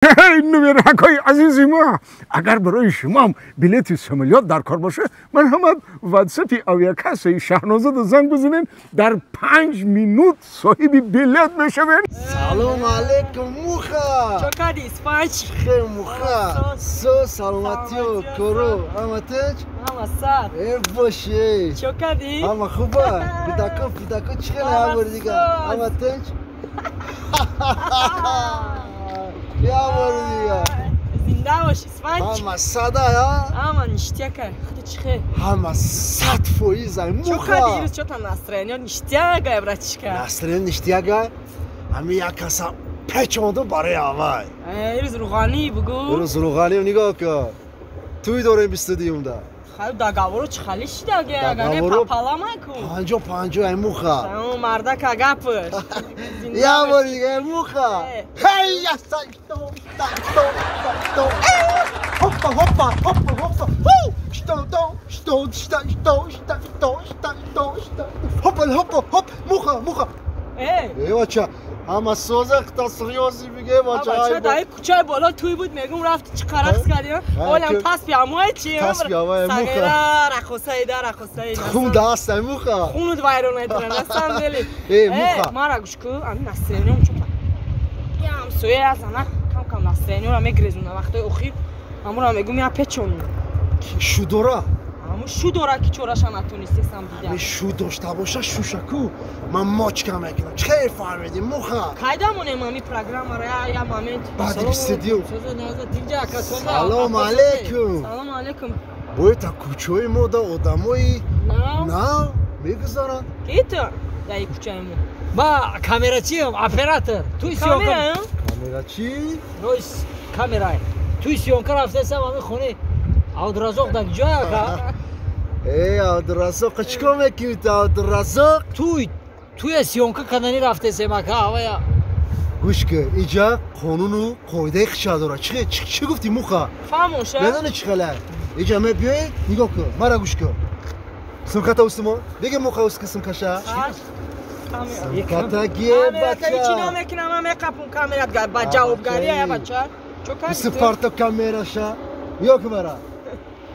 Нумеракҳои азизи мо, агар барои шумоам билети самолёт дар кор боша, ман ҳама ватсапи авиакассаи Шаҳнозада занг бизанем, дар 5 минут соҳиби билет мешавем. Салом алейкум, муха! Чо кардӣ, Исфанч? Хе, муха, со саломатиё, кору ҳама тинч? Ҳама сар. Э, боши. Чо кардӣ? Ҳама хуба, кӯдако, пӯдако чӣ хеле? Ҳама бори дига ҳама тинч? Я бори дига. Зинда бош, Исфанч. Ҳама сада, я. Ҳама ништяк а. Худи чӣ хел? Ҳама 100%, ай. Чо муха. Кардӣ ирӯз? Чо та настроение ништяк ай, братишка? Настроение ништяк ай. Ҳами як каса печонду барои авай. Ирӯз рӯғанӣ бугӯ. Ирӯз рӯғанӣ, нигоҳ кун, тӯй дорем 22-юмда. Хай, договору чӣ хали шидаги, агане? Договору? Папалама ку. 50-50, ай муха. Мардака гапш. Я бори дига, ай муха. Э. Ҳей, яса, что, что, что, хоппа, хоппа, хоппа, хоппа, ху, что, то, что, что, что, что, что, что, что, что, хоппа, хоппа, хоп, муха, муха. Э. Э, бача, ҳама соза, та серьёзный биге, бача. Бача, дар кӯчаи боло тӯй буд, мегум, рафти чӣ қарақс кардӣ? Олам таспи ҳамои чи? Таспи ҳамои, муха. Сагира рақосаида, рақосаида. Хун даст, ай муха. Хунут вайрон метра, на самом деле. Э, муха. Мара гӯш ку, ами настроением чо я ҳамсоя аз ана кам кам настроениеро мегирезуна вақтои охир. Ҳамура мегум, я печону. Шу дора. Ҳаму шу дора, ки чораша натонистесам дида. Ами шу дошта боша, шушаку ман мочка мекунам. Чӣ хел фаҳмидӣ, муха? Кайда монем ами программаро, я момент. Баъди 22-юм. Салом алейкум. Салому алейкум. Бояд та кӯчаи мо да одамои нав нав мегузаранд. Ки ту дар кӯчаи мо? Ма камерачиам, оператор. Туй съёмка. Камера? Камерачӣ. Ройс камера. Туй съёмка рафтасам, ами хони Абдуразоқ дар ҷой, ака? Э, Абдуразоқ, чӣ кор мекунӣ ту, Абдуразоқ? Туя съёмка кардани рафтесем, ака, авая. Гӯш кун, иҷа қонуну қоидаи хиша дорад. Чӣ гуфтӣ, муха? Фаҳмоша. Медонӣ чӣ хеле иҷа мебиёӣ? Нигоҳ кун, мара гӯш кун. Сумката устумо биги, муха, уски сумкаша. Сумката гие. Камера ҳичи Бача. Намекунам, ман меқапум камерат ба ҷавобгарӣ, я бача. Чо кардӣ ту? Бисупарто камераша. Нигоҳ кун, мара,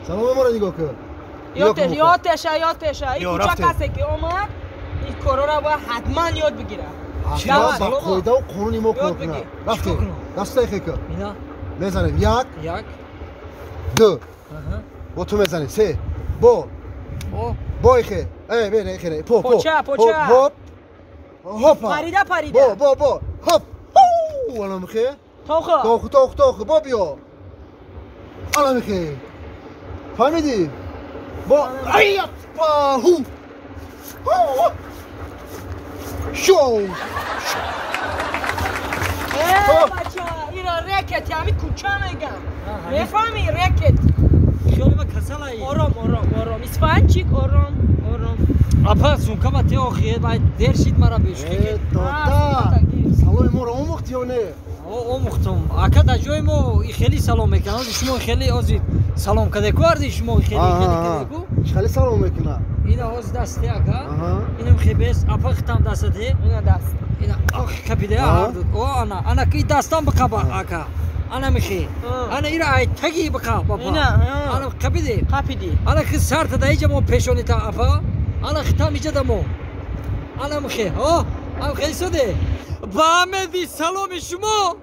саломи моро нигоҳ кун. Нигоҳ кун, муха. Ётеша, ётеша. Ин Ё, кӯча рафтем. касе ки омад, ин корора бояд ҳатман ёд бигирад. Ҳатман ба Давай. қоидаву қонуни мо кор Ёд кунад. бигир. Рафтем. Чӣ кунам? Дастаи хе кун. Ина. Мезанем: як, як, ду, аҳа, бо ту мезанем, се, бо, о, бо, ихе, э, бе, не, ихе, не, по, по. Поча, поча. Хоп, хоп, хопа. Парида, парида. Бо, бо, бо, хоп, ҳу, ана михе. Тохо. Тоху, тоху, тоху, бо, биё, ана михе, фаҳмидӣ? Бо, ай, па, ҳу, ҳу, шоу. Э, бача, ира рекет, ҳами кӯча мегам. Мефаҳмӣ, рекет? Хиёли ма касалай. Ором, ором, ором, Исфанчик, ором, ором. Апа, сумка ма те охи, бай дер шид мара бешухи. Э, тота, саломи моро омӯхт ё не? Омӯхтум, ака. Дар ҷои мо хеле салом мекунад. Ози шумо хеле ози салом кардеку, арди шумо хеле хеле кардеку. Чӣ хеле салом мекунад? Ина ози дасте, ака. Аҳа. Инам хебес, апа, хитам дастате. Ина даст. Ина ох капиде. Аҳа. Ҳарду о, ана, ана ки дастам биқаба, ака, ана михи. Ана ира ай таги биқа, папа. Ина, а. Ана қапиде. Қапиди. Ана ки сарта да иҷа мо пешонита, апа, ана хитам иҷа да мо, ана михи, о, ам хели соде. Ба амеди саломи шумо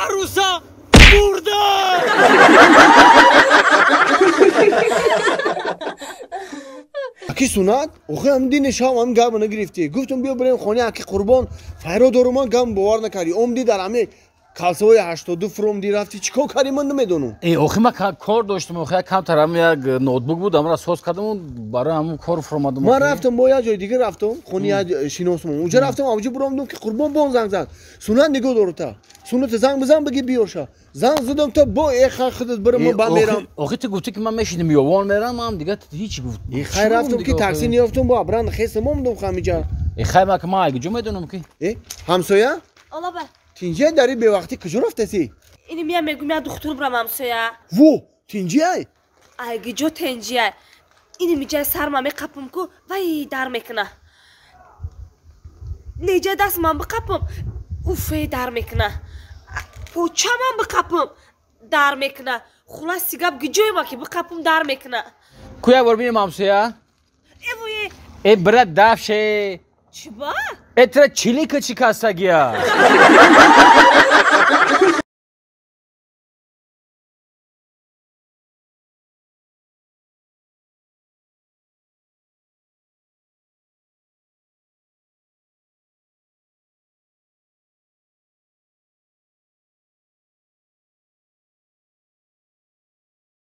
аруса бурда. Аки Сунат, охи ҳам дини шав ҳам гап нагирифтӣ. Гуфтум, биё бирем хони аки Қурбон, файро дору, ман гам бовар накардӣ. Омдӣ, дар ҳаме калсаҳои 82 фуромдӣ, рафтӣ, чӣ кор кардӣ, ман намедонам. Э, охи, ман кор доштам, охи, як камтар ҳам як ноутбук буд, амра соз кардам, барои ҳамун кор фуромадам. Ман рафтам, бо як ҷои дигар рафтам, хони як шиносмон унҷа рафтам, авҷа буромдум, ки Қурбон бон занг зад: «Сунат, нигоҳ дору, та Суната занг бизан, биги биёша». Занг задам, та бо эха худат бира, ман ба мерам. Охи, ту гуфтӣ, ки ман мешинам, ёвон мерам, ман дига ҳеч гуфт. Э, хай, рафтам, ки такси неёфтам, бо абран хестам, омдум ҳамиҷа. Э, хай, ма ки ман айгиҷо медонам, ки Э, ҳамсоя. Олаба. Тинҷия? Дари бевақтӣ куҷо рафтасӣ? Ини мия мегум, я духтур брам, ҳамсоя. Во, тинҷиай? Айгиҷо тенҷия? Ини миҷай сарма меқапум ку, вай, дар мекуна. Неҷа даст ман биқапум, уфе, дар мекуна. Почамам биқапам дар мекуна. Хулоси гап гиҷоема ки биқапам дар мекуна. Ку як бор бинем ҳамсоя? Эвое. Э брат дафше. Чӣ ба? Э тра чилика чӣ кастагия?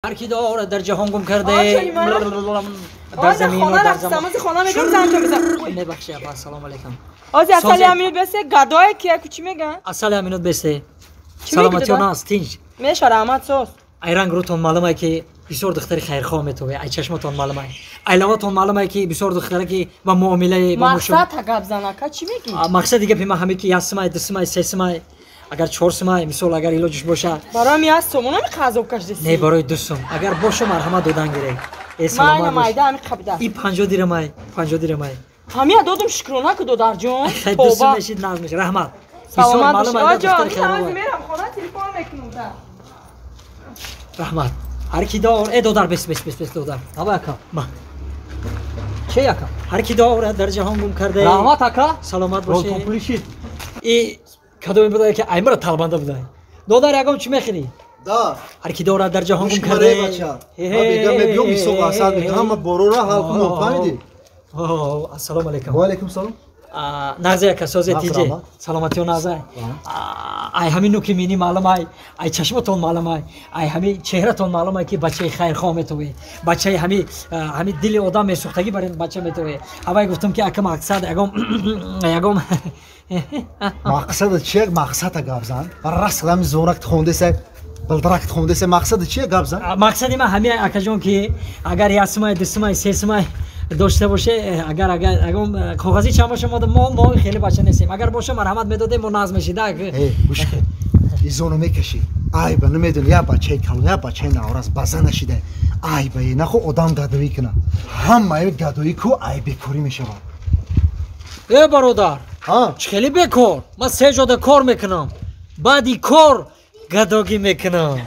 هر کی دارد در جهان گم کرده در زمین و در زمان. خانه میگم زن تو بزن. میبخشی آقا سلام علیکم. آزی اصلی امینوت بسه گدای کیه کوچی میگن؟ اصلی امینوت بسه. سلامتی ناز تینج. میشه رحمت سوس. ای رنگ روتون معلومه که بسیار دختری خیرخواه میتوه. ای چشمتون معلومه. ای لباتون معلومه که بسیار دختری که با معامله با مقصد گپ زنکا چی میگی؟ مقصد دیگه پیما همه که یاسمای دسمای سسمای اگر 4 سمای مثال اگر علاجش باشه برای می از سومون می قذاب کشدسی نه برای 2 سوم اگر باشه مرحمت دادن گیره ای سلامت من مایده همی قبیده ای 50 دیرمای 50 دیرمای همی دادم شکرانه که دادر جون 2 سوم میشید ناز میشه رحمت سلامت باش آجا میرم خونه تلفن میکنم ده رحمت هر کی دار ای دادر بس بس بس بس دادر بابا اکا ما چه اکا هر کی دار در جهان گم کرده رحمت اکا سلامت باشه پولیشید ای کدوم بودای که ایمرا تالبنده بودای دادر یگم چی میخری دا هر کی دارد در جهان گم کرده بچا ما بیگم میبیام میسوق اصل میگم همه برو را حال کنم فهمیدی السلام علیکم و علیکم سلام نازه کسوزه تیجه سلامتی و نازه ای همین نوکی مینی معلوم ای ای چشمتون معلوم ای ای همین چهرهتون معلوم ای که بچه خیرخواه میتوی بچه همین همین دل آدم میسوختگی برین بچه میتوی هوای گفتم که اکم مقصد اگم اگم مقصد چیه مقصد گپ زن راست قدم زورک خونده سه بلدرک خونده سه مقصد چیه گپ زن مقصد ما همین اکا جون که اگر یاسمای دسمای سسمای داشته باشه اگر اگر اگر کاغذی چند باشه ما خیلی بچه نیستیم اگر باشه مرحمت میدادیم ما نظم میشید ای گوش کن ایزونو میکشی عیب نمیدونی یا بچه کلون یا بچه نورس بزن نشیده عیب نخو آدم گدایی کنه هم گدایی کو عیب بیکاری میشه ای برادر خیلی بیکار من 3 جاده کار میکنم بعدی کار گداگی میکنم.